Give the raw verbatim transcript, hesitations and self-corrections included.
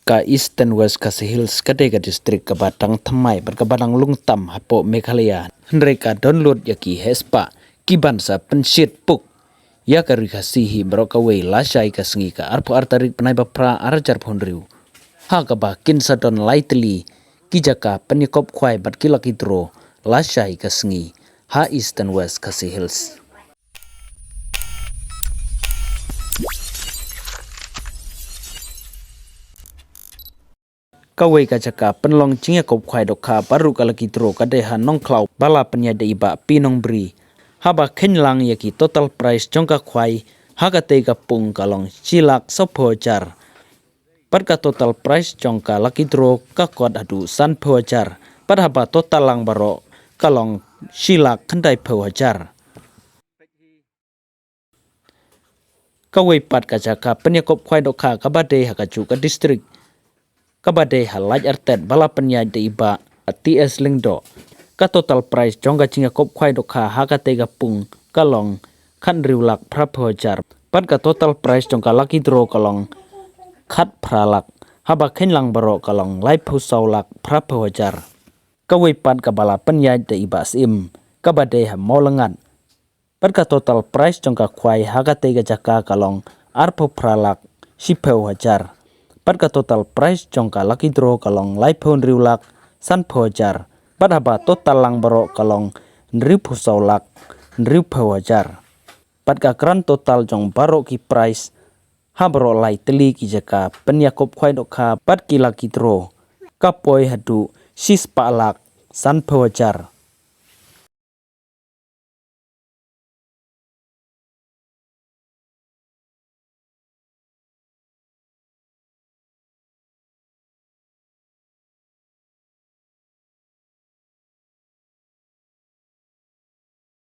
Ka Eastern West Khasi Hills ka dei ka district kaba dang thymmai bad kaba dang lungtam hapoh Meghalaya, hynrei ka don lut ïa ki heh spah kiban sa pynshit puk ïa ka ri Khasi hi baroh kawei lashai ka sngi, ka arphew ar tarik bnai ba phra, ar hajar arphew hynriew, ha kaba kin sa don lai tylli ki jaka pynïakop khwai bad ki lucky draw lashai ka sngi ha Eastern West Khasi Hills. Kawei ka jaka pynlong jingïakop khwai dohkha bad ruh ka lucky draw ka dei ha Nongkhlaw, ba la pynïaid da i Bah P Nongbri, haba kheiñ lang ïa ki total prize jong ka khwai ha katei ka pung ka long shi lak sawphew hajar. Bad ka total prize jong ka lucky draw ka kot haduh sanphew hajar. Bad haba total lang baroh ka long shi lak khyndaiphew hajar. Kawei pat ka jaka pynïakop khwai dohkha kaba dei ha kajuh ka district, kaba dei ha Laitarteh, ba la pynïaid da i Bah T S Lyngdoh. Ka total prize jong ka jingïakop khwai dohkha ha katei ka pung ka long khathynriew lak phraphew hajar. Bad ka total prize jong ka lucky draw ka long khatphra lak, haba kheiñ lang baroh ka long laiphew saw lak phraphew hajar. Kawei pat kaba la pynïaid da i Bah Syiem, kaba dei ha Mawlyngngat. Bad ka total prize jong ka khwai ha katei ka jaka ka long arphew phra lak shiphew hajar. Bad ka total prize jong ka lucky draw ka long laiphew hynriew lak sanphew hajar. Bad haba total lang baroh ka long hynriewphew saw lak hynriewphew hajar. Bad ka grand total jong baroh ki prize ha baroh lai tylli ki jaka pynïakop khwai dohkha bad ki lucky draw ka poi haduh shispah lak sanphew hajar.